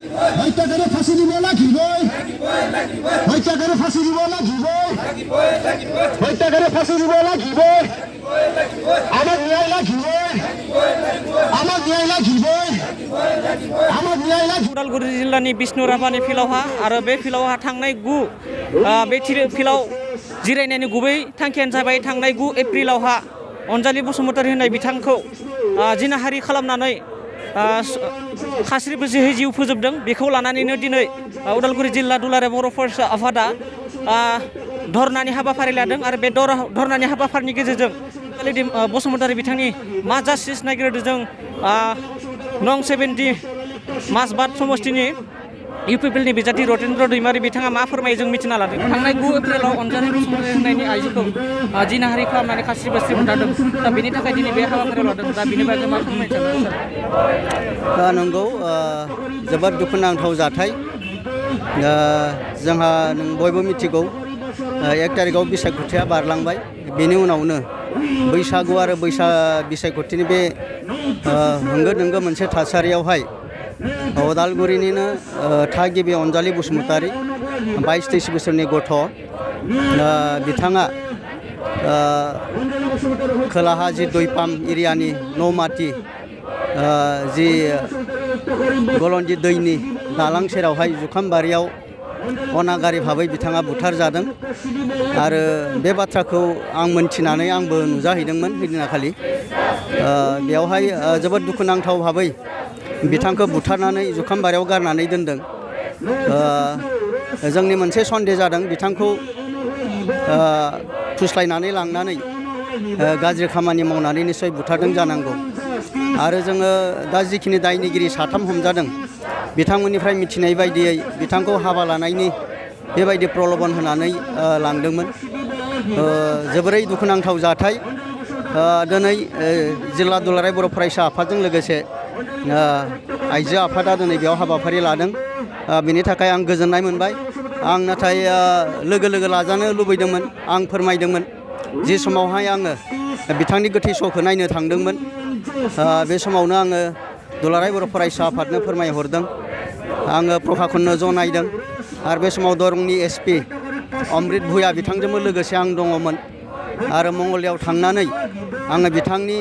হত্যাকারী ফাঁসি দিব লাগিবই, হত্যাকারী ফাঁসি দিব লাগিবই, হত্যাকারী ফাঁসি দিব লাগিবই, আমার ন্যায় লাগিবই, আমার ন্যায় লাগিবই, আমার न्याय লাগিবই। उदालगुरि जिल्लानि बिष्णुराभानि फिल्डआवहा आरो बे फिल्डआवहा थांनाय बे फिल्डआव जिरायनायनि गुबै थांखियानो जाबाय थांनाय 9 एप्रिलावहा अनजालि बसुमतारी होननाय बिथांखौ जिनाहारि खालामनानै खास्रि बिस्रियै जिउ फोजोबदों। बेखौ लानानैनो दिनै उदालगुरि जिल्ला दुलाराय बर' फरायसा आफादा धरनानि हाबाफारि लादों आरो बे धरनानि हाबाफारिनि गेजेरजों बसुमतारी बिथांनि मा जास्टिस नागिरदों जों नं 70 मासबाद समष्टिनि इउपिपिएलनि बिजाथि रतेन्द्र दैमारि बिथाङा मा फोरमायो जों मिथिना लादों। थांनाय 9 एप्रिलाव अनजालि बसुमतारी होननायनि आइजोखौ जिनाहारि खालामनानै खास्रि बिस्रि बुथारदों। दा बेनि थाखाय दिनै बे हाबाफारियाव लादों। दा बेनि बागै मा फोरमायनो सानो? नंगौ जोबोद दुखुनांथाव जाथाय। जोंहा बयबो मिथिगौ 1 तारिखआव बिसायख'थिया बारलांबाय। बेनि उनावनो बैसागु आरो बिसायख'थिनि बे होंगो दोंगो मोनसे थासारियावहाय उदालगुरिनिनो थागिबि अनजालि बसुमतारी 22-23 बोसोरनि गथ' बिथाङा खोलाहा जि दैपाम एरियानि नौमाटी जि गलनदि दैनि दालां सेरावहाय जुखामबारियाव अनागारि भाबै बिथाङा बुथारजादों आरो बे बाथ्राखौ आं मोनथिनानै आंबो नुजाहैदोंमोन हैदिनाखालि। बेयावहाय जोबोद दुखुनांथाव भाबै बिथांखौ बुथारनानै जुखामबारियाव गारनानै दोनदों। जोंनि मोनसे सन्देह जादों बिथांखौ फुस्लायनानै लांनानै गाज्रि खामानि मावनानै निस्सय बुथारदों जानांगौ। आरो जोङो दा जिखिनि दायनिगिरि 3 हमजादों बिथांमोननिफ्राय मिथिनाय बायदियै बिथांखौ हाबा लानायनि बेबायदि प्रलबन होनानै लांदोंमोन। जोबोरै दुखुनांथाव जाथाय। दिनै जिल्ला दुलाराय बर' फरायसा आफादजों लोगोसे आइजो आफादा दिनै बेयाव हाबाफारि लादों। बेनि थाखाय आं गोजोननाय मोनबाय। आं नाथाय लोगो लाजानो लुबैदोंमोन। आं फोरमायदोंमोन जि समावहाय आङो बिथांनि गोथै सहखौ नायनो थांदोंमोन बे समावनो आङो दुलाराय बर' फरायसा आफादनो फोरमायहरदों। आङो प्रभाकरनो ज' नायदों आरो बे समाव दरंनि एसपि अमृत भुया बिथांजोंबो लोगोसे आं दङमोन आरो मंगलदैयाव थांनानै आङो बिथांनि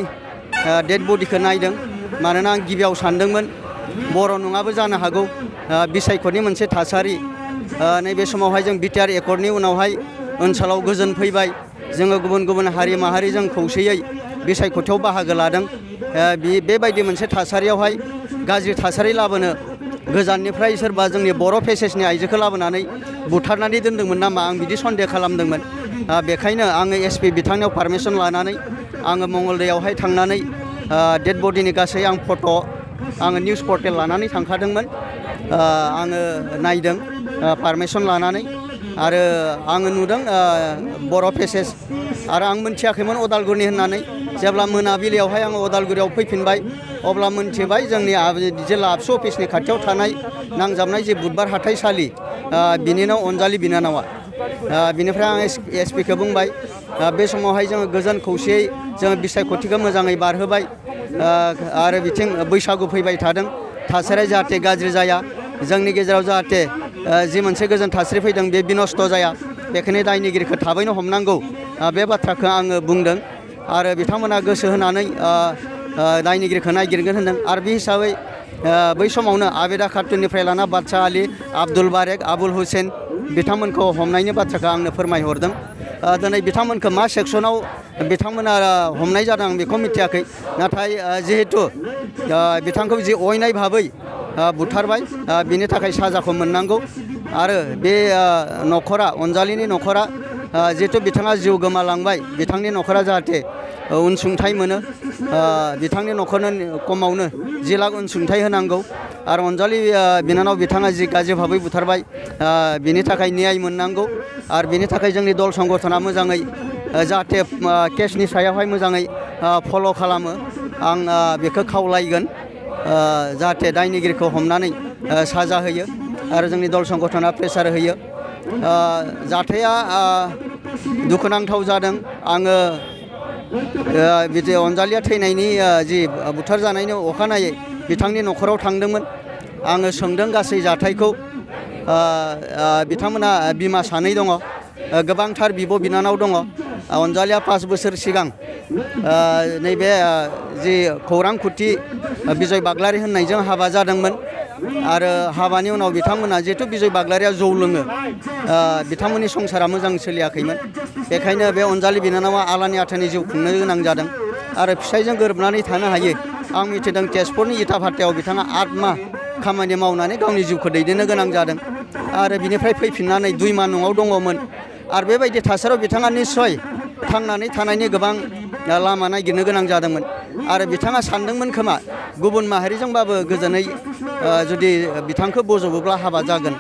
डेड बडिखौ नायदों। मानोना आं गिबियाव सानदोंमोन बर' नङाबो जानो हागौ बिसायख'नि मोनसे थासारि। नैबे समावहाय जों बिटिआर एकर्डनि उनावहाय ओनसोलाव गोजोन फैबाय। जोङो गुबुन हारि माहारिजों खौसेयै बिसायख'थियाव बाहागो लादों। बेबायदि मोनसे थासारियावहाय गाज्रि थासारि लाबोनो गोजाननिफ्राय सोरबा जोंनि बर' फेसेसनि आइजोखौ लाबोनानै बुथारनानै दोनदोंमोन नामा आं बिदि सन्देह खालामदोंमोन। बेखायनो आङो एसपि बिथांनियाव पारमिसन लानानै आङो मंगलदैयावहाय थांनानै डेड बडिनि गासै आं फट' आङो निउस पर्टेल लानानै थांखादोंमोन। आङो नायदों पारमिसन लानानै आरो आङो नुदों बर' फेसेस आरो आं मोनथियाखैमोन उदालगुरिनि होननानै। जेब्ला मोनाबिलियावहाय आङो उदालगुरियाव फैफिनबाय अब्ला मोनथिबाय जोंनि जिल्ला आबसु अफिसनि खाथियाव थानाय नांजाबनाय जे बुधबार हाथाइसालि बिनिनो अनजालि बिनानावा। बिनिफ्राय आं एसपिखौ बुंबाय बे समावहाय जोङो गोजोन खौसेयै जोङो बिसायख'थिखौ मोजाङै बारहोबाय आरो बिथिं बैसागु फैबाय थादों। थासारिया जाहाथे गाज्रि जाया, जोंनि गेजेराव जाहाथे जि मोनसे गोजोन थासारि फैदों बे बिनस्थ' जाया, बेखायनो दायनिगिरिखौ थाबैनो हमनांगौ बे बाथ्राखौ आङो बुंदों आरो बिथांमोना गोसो होनानै दायनिगिरिखौ नागिरगोन होनदों। आरो बे हिसाबै बै समावनो आबेदा खातुननिफ्राय लाना बादशाह आली, आब्दुल बारेक, आबुल हुसेन बिथांमोनखौ हमनायनि बाथ्राखौ आंनो फोरमायहरदों। दिनै बिथांमोनखौ मा सेक्सनाव बिथांमोना हमनाय जादों आं बेखौ मिथियाखै। नाथाय जिहेथु बिथांखौ जि अयनाय भाबै बुथारबाय बिनि थाखाय साजाखौ मोननांगौ। आरो बे न'खरा अनजालिनि न'खरा जिहेथु बिथाङा जिउ गोमालांबाय बिथांनि न'खरा जाहाथे अनसुंथाइ मोनो। बिथांनि न'खरनो खमावनो 10 लाख अनसुंथाइ होनांगौ आरो अनजालि बिनानाव बिथाङा जि गाज्रि भाबै बुथारबाय बिनि थाखाय न्याय मोननांगौ। आरो बिनि थाखाय जोंनि दल संगठना मोजाङै जाहाथे केसनि सायावहाय मोजाङै फल' खालामो आं बेखौ खावलायगोन। जाहाथे दायनिगिरिखौ हमनानै साजा होयो आरो जोंनि दल संगठना प्रेसार होयो। जाथाया दुखुनांथाव जादों। आङो अनजालिया थैनायनि जि बुथारजानायनि अखानायै बिथांनि न'खराव थांदोंमोन आङो सोंदों गासै जाथायखौ बिथांमोना बिमा सानै दङ गोबांथार बिब' बिनानाव दङ अनजालिया 5 बोसोर सिगां नैबे जि खौरां खुथि बिजय बाग्लारि होननायजों हाबा जादोंमोन आरो हाबानि उनाव बिथांमोना जिहेतु बिजय बाग्लारिया जौ लोङो बिथांमोननि संसारा मोजां सोलियाखैमोन बेखायनो बे अनजालि बिनानावा आलानि आथानि जिउ खुंनो गोनां जादों आरो फिसायजों गोरोबनानै थानो हायो आं मिथिदों तेजपुरनि इटाभाटायाव बिथाङा 8 माह खामानि मावनानै गावनि जिउखौ दैदेननो गोनां जादों आरो बिनिफ्राय फैफिननानै 2 माह न'आव दङमोन आरो बेबायदि थासारियाव बिथाङा निस्सय थांनानै थानायनि गोबां लामा नागिरनो गोनां जादोंमोन आरो बिथाङा सानदोंमोन खोमा गुबुन माहारिजोंबाबो गोजोनै जुदि बिथांखौ बजबोब्ला हाबा जागोन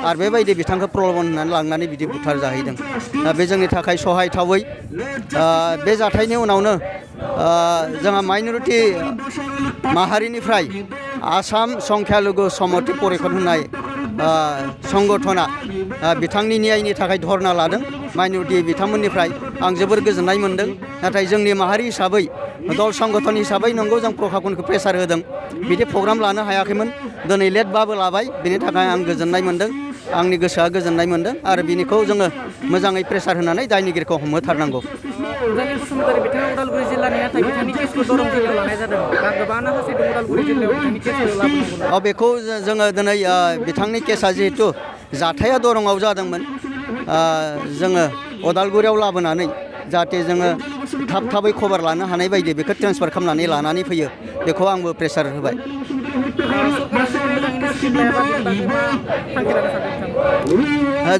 आरो बेबायदि बिथांखौ प्रलबन होनानै लांनानै बिदि बुथार जाहैदों बे जोंनि थाखाय सहायथावै बे जाथायनि उनावनो जोंहा माइनरिटि माहारिनिफ्राय आसाम संख्यालुगु समति परिषद होननाय संगठना बिथांनि न्यायनि थाखाय धरना लादों माइनरिटि बिथांमोननिफ्राय आं जोबोर गोजोननाय मोनदों नाथाय जोंनि माहारि हिसाबै दल संगठन हिसाबै नंगौ जों प्रशासनखौ प्रेसार होदों बिदि प्रग्राम लानो हायाखैमोन दिनै लेटबाबो लाबाय बेनि थाखाय आं गोजोननाय मोनदों आंनि गोसोआ गोजोननाय मोनदों आरो बिनिखौ जोङो मोजाङै प्रेसार होनानै दायनिगिरिखौ हमहोथारनांगौ अनजालि बसुमतारी बिथाङा उदालगुरि जिल्लानि नाथाय बिथांनि केसखौ दरं जिल्लायाव लानाय जादों दा गोबाङानो हास्थायदों उदालगुरि जिल्लायाव बिथांनि केसखौ लाबोनांगौ बेखौ जोङो दिनै बिथांनि केसा जिहेतु जाथाया दरंआव जादोंमोन जोङो उदालगुरियाव लाबोनानै जाहाथे जोङो थाबै खबर लानो हानाय बायदि बेखौ ट्रेन्सफार खालामनानै लानानै फैयो बेखौ आंबो प्रेसार होबाय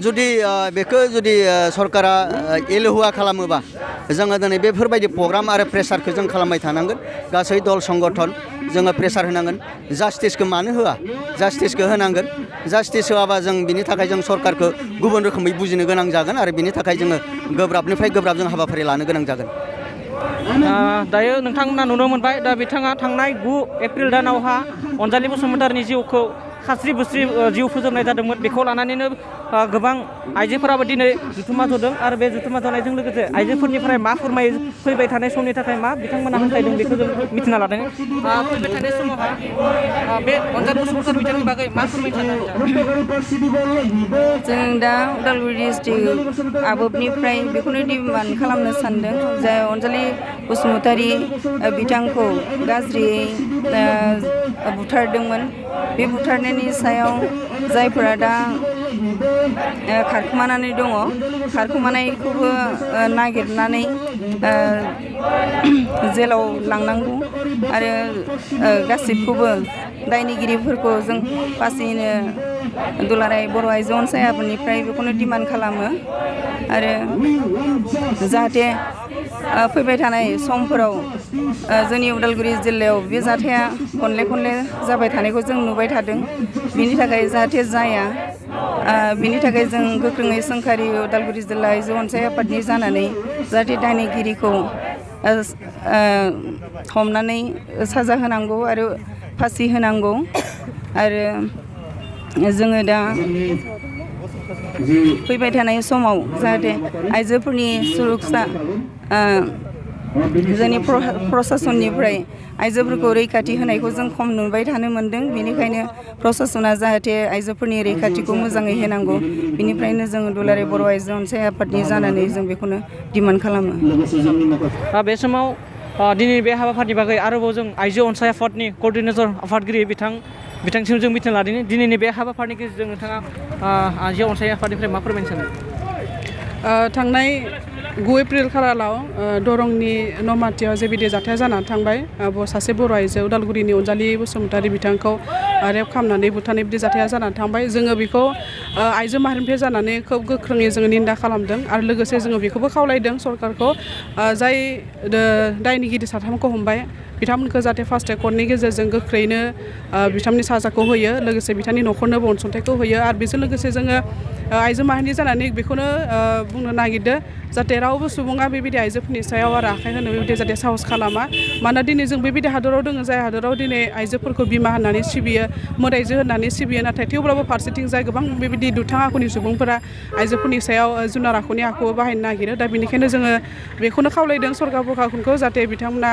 जुदि बेखौ जुदि सरकारा एलेहुवा खालामोबा जोङो दिनै बेफोरबायदि प्रग्राम आरो प्रेसारखौ जों खालामबाय थानांगोन गासै दल संगठन जोङो प्रेसार होनांगोन जास्टिसखौ मानो होआ जास्टिसखौ होनांगोन जास्टिस होआबा जों बिनि थाखाय जों सरकारखौ गुबुन रोखोमै बुजिनो गोनां जागोन आरो बिनि थाखाय जोङो गोब्राबनिफ्राय गोब्राब जों हाबाफारि लानो गोनां जागोन दायो नोंथांमोना नुनो मोनबाय दा बिथाङा थांनाय 9 एप्रिल दानावहा अनजालि बसुमतारीनि जिउखौ खास्रि बुस्रि जिउ फोजोबनाय जादोंमोन बेखौ लानानैनो गोबां आइजोफोराबो दिनै जुथुमा जदों आरो बे जुथुमा जनायजों लोगोसे आइजोफोरनिफ्राय मा फोरमायो फैबाय थानाय समनि थाखाय मा बिथांमोना हास्थायदों बेखौ जों मिथिना लादों फैबाय थानाय समावहा बे अनजालि बसुमतारी बिथांनि बागै मा फोरमायनो जों दा उदालगुरि डिस्ट्रिक्ट आबोबनिफ्राय बेखौनो डिमान्ड खालामनो सानदों जे अनजालि बसुमतारी बिथांखौ गाज्रियै बुथारदोंमोन बे बुथारनायनि सायाव जायफोरा दा खारखोमानानै दङ खारखोमानायखौबो नागिरनानै जेलाव लांनांगौ आरो गासिबखौबो दायनिगिरिफोरखौ जों फासिनो दुलाराय बर' आइजो अनसाय आफादनिफ्राय बेखौनो डिमान्ड खालामो आरो जाहाथे फैबाय थानाय समफोराव जोंनि उदालगुरि जिल्लायाव बे जाथाया खनले जाबाय थानायखौ जों नुबाय थादों बिनि थाखाय जाहाथे जाया बिनि थाखाय जों गोख्रोङै सोंखारि उदालगुरि जिल्ला आइजो अनसाय आफादनि जानानै जाहाथे दायनिगिरिखौ हमनानै साजा होनांगौ आरो फासि होनांगौ आरो जोङो दा फैबाय थानाय समाव जाहाथे आइजोफोरनि सुरक्षा जोंनि प्रशासननिफ्राय आइजोफोरखौ रैखाथि होनायखौ जों खम नुबाय थानो मोन्दों बेनिखायनो प्रशासना जाहाथे आइजोफोरनि रैखाथिखौ मोजाङै होनांगौ बेनिफ्रायनो जोङो दुलाराय बर' आइजो अनसाय आफादनि जानानै जों बेखौनो डिमान्ड खालामो बे समाव दिनै बे हाबाफारिनि बागै आरोबाव जों आइजो अनसाय आफादनि कोअर्डिनेटर आफादगिरि बिथांसिम जों मिथिना लादिनि दिनैनि बे हाबाफारिनि गेजेरजों नोंथाङा आइजो अनसाय आफादनिफ्राय मा फोरमायनो सानो थांनाय 9 एप्रिल खालाराव दरंनि नमाथियाव जेबायदि जाथाया जानानै थांबाय सासे बर' आइजो उदालगुरिनि अनजालि बसुमतारी बिथांखौ रेप खालामनानै बुथारनाय बिदि जाथाया जानानै थांबाय जोङो बेखौ आइजो माहारिनिफ्राय जानानै खोब गोख्रोङै जोङो निन्दा खालामदों आरो लोगोसे जोङो बेखौबो खावलायदों सरकारखौ जाय दायनिगिरि साथामखौ हमबाय बिथांमोनखौ जाहाथे फास्ट ट्रेकनि गेजेरजों गोख्रैनो बिथांमोननि साजाखौ होयो लोगोसे बिथांनि न'खरनोबो अनसुंथाइखौ होयो आरो बेजों लोगोसे जोङो आइजो माहारिनि जानानै बेखौनो बुंनो नागिरदों जाहाथे रावबो सुबुङा बेबायदि आइजोफोरनि सायाव आरो आखाइ होनो बेबायदि जाहाथे साहस खालामा मानोना दिनै जों बेबायदि हादराव दङ जाय हादराव दिनै आइजोफोरखौ बिमा होननानै सिबियो मोदाइजो होननानै सिबियो नाथाय थेवब्लाबो फारसेथिं जाय गोबां बेबायदि दुथां आखुनि सुबुंफोरा आइजोफोरनि सायाव जुनार आखुनि आखु बाहायनो नागिरो दा बेनिखायनो जोङो बेखौनो खावलायदों सरकार प्रशासनखौ जाहाथे बिथांमोना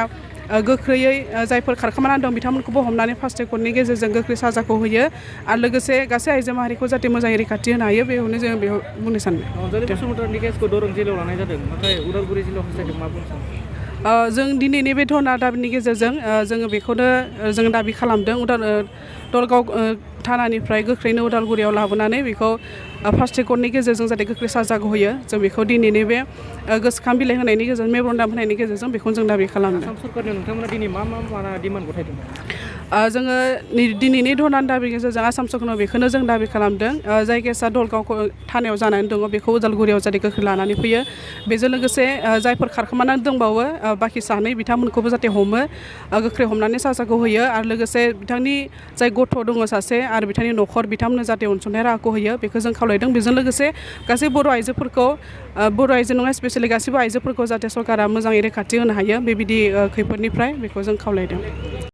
गोख्रैयै जायफोर खारखोमानानै दं बिथांमोनखौबो हमनानै फास्ट ट्रेकनि गेजेरजों गोख्रै साजाखौ होयो आरो लोगोसे गासै आइजो माहारिखौ जाहाथे मोजाङै रैखाथि होनो हायो बेखौनो जोङो बेयाव बुंनो सानो अनजालि बसुमतारिनि केसखौ दरं जिल्लायाव लानाय जादों नाथाय उदालगुरि जिल्लायाव फसायदों मा बुंनो सानो जों दिनैनि बे धरना दाबिनि गेजेरजों जोङो बेखौनो जों दाबि खालामदों दलगाव थानानिफ्राय गोख्रैनो उदालगुरियाव लाबोनानै बेखौ फास्ट ट्रेकनि गेजेरजों जाहाथे गोख्रै साजाखौ होयो जों बेखौ दिनैनि बे गोसोखां बिलाइ होनायनि गेजेरजों मेम'रेन्डाम होनायनि गेजेरजों बेखौ जों दाबि खालामदों आसाम सरकारनि नोंथांमोना दिनै मा डिमान्ड गथायदों जोङो दिनैनि धरनानि दाबिनि गेजेरजों आसाम सरकारनाव बेखौनो जों दाबि खालामदों जाय केसा दलगाव थानायाव जानानै दङ बेखौ उदालगुरियाव जाहाथे गोख्रै लानानै फैयो बेजों लोगोसे जायफोर खारखोमानानै दंबावो बाखि सानै बिथांमोनखौबो जाहाथे हमो गोख्रै हमनानै साजाखौ होयो आरो लोगोसे बिथांनि जाय गथ' दङ सासे आरो बिथांनि न'खर बिथांमोननो जाहाथे अनसुंथाइ राहाखौ होयो बेखौ जों खावलायदों बेजों लोगोसे गासै बर' आइजोफोरखौ बर' आइजो नङा स्पेसियेलि गासैबो आइजोफोरखौ जाहाथे सरकारा मोजाङै रैखाथि होनो हायो बेबायदि खैफोदनिफ्राय बेखौ जों खावलायदों